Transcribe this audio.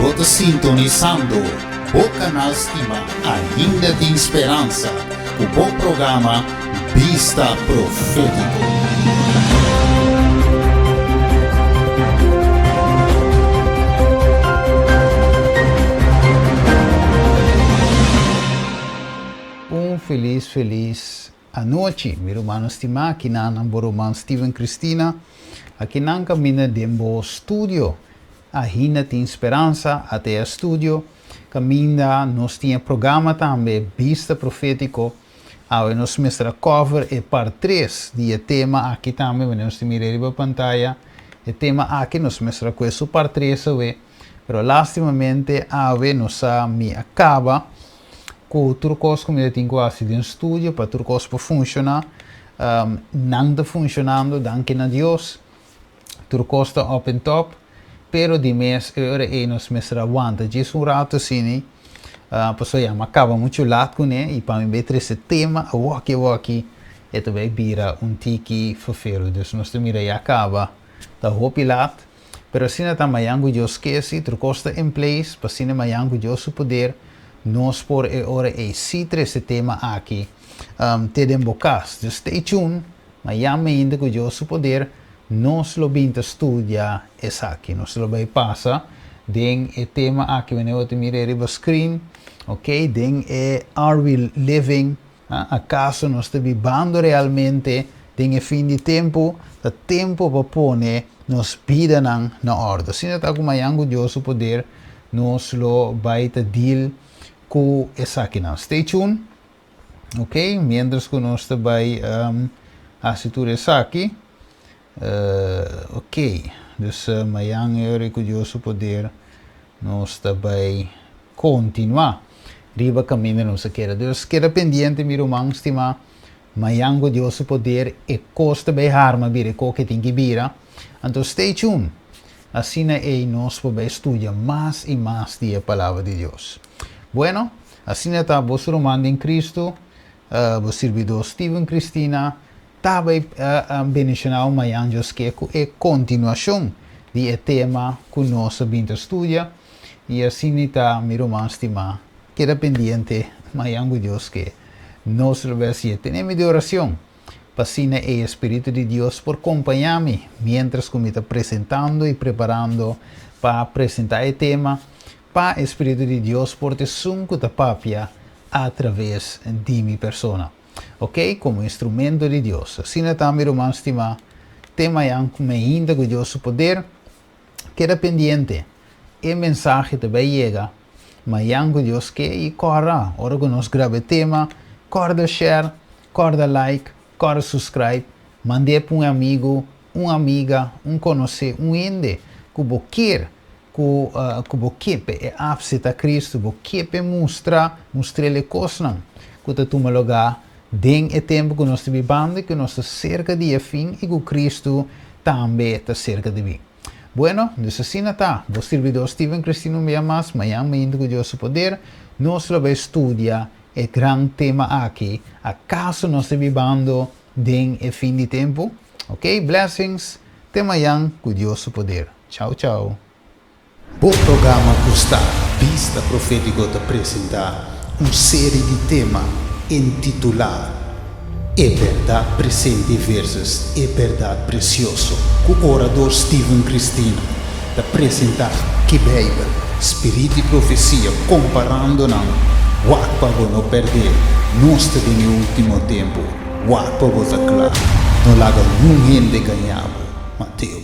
Bo ta sintonisando bo kanal stima Ainda Tin Speransa ku bo programa Bista Profétiko. Un felis felis anochi mi rumannan stimá, kinan bo ruman Steven Cristina. Akinan kaminda den bo studio Ahinda Tin Speransa, ATA Studio, kaminda nos tin e programa tambe Bista Profétiko. Awe nos mester a cover e part tres di e tema aki tambe, wanneer nos ta mira riba pantaya. E tema aki nos mester a kue su part tres awe, pero lastimamente awe nos a mi a kaba ku tur kos ku mi ta tin ku hasi den studio pa tur kos por funshoná. Nan ta funshonando, danki na Dios. Tur kos ta op en top, pero di mes e ora ei nos mester a wanta djis un rato asini, pasobra ya mi a kaba muchu lat kuné i pa mi bai trese tema awoki awoki e ta bai bira un tiki ferfelu. Dus nos ta mira ya kaba ta hopi lat, pero asina ta mayan ku Dios ke si tur kos ta in place pa asina mayan ku Dios su poder nos por e ora ei si trese tema aki te den bo kas. Dus stay tuned. Ma ya mainta ku Dios su poder nos lo bin ta studia esaki. Nos lo bai pasa den e tema aki wanneer bo ta mira e riba screen, ok, den e Are we living? Akaso nos ta bibando realmente den e fin di tempu? Ta tempu pa pone nos bidanan na òrdu. Asina ta ku mañan ku Dios su poder nos lo bai ta deal ku esakinan. Stay tuned. Ok, mientras ku nos ta bai hasi tur esaki, ok, dus mayan e ora ku Dios su poder nos ta bai kontinuá riba kaminda nos a keda. Dus keda pendiente mi ruman stimá, mayan ku Dios su poder e kos ta bai harma bira e kos ke tin ki bira. Anto stay tuned, asina ei nos por bai studia mas i mas di e Palabra di Dios. Bueno, asina ta boso ruman den Cristo, bo sirbidor Steven Cristina, ta bai bendiciona bo mañan Dios ke cu e continuacion di e tema cu nos a bin ta studia, y asina ta mi ruman stima, keda pendiente mañan cu Dios ke nos lo bai hacié. Tene mi di oracion pa asina e Espiritu di Dios por compaña mi mientras cu mi ta presentando y preparando pa presenta e tema. Pa e Spiritu di Dios por ta esun ku ta papia a traves di mi persona. Ok, komo instrumento di Dios. Asina ta, mi ruman stimá, te mañan ku mi ainda ku Dios su poder, keda pendiente, e mensahe ta bai yega mañan ku Dios ke i kòrda, ora ku nos graba e tema, kòrda share, kòrda like, kòrda subscribe, mand'é pa un amigu, un amiga, un konosé, un hende ku bo kier Ku ku bo ke p'e e apseta Kristu, bo ke p'e mustra, mustr'el e kosnan ku ta tuma lugá den e tempu ku nos ta bibando i ku nos ta serka di e fin i ku Kristu tambe ta serka di bin. Bueno, dus asina ta. Bo sirbidor Steven Cristino un bia mas, mañan mainta ku Dios su poder, nos lo bai studia e gran tema aki, Akaso nos ta bibando den e fin di tempu? Ok, blessings, te mañan ku Dios su poder. Chao chao. Bo programa ku sta Bista Profétiko ta presentá un seri di tema intitulá E Bèrdat Presente versus E Bèrdat Presioso ku orador Steven Cristina ta presentá ki Beibel, Spirit i Profesia komparando nan. Wak pa bo no pèrdè, nos ta den e último tempu, wak pa bo ta kla, no laga niun hende gaña bo. Mateo.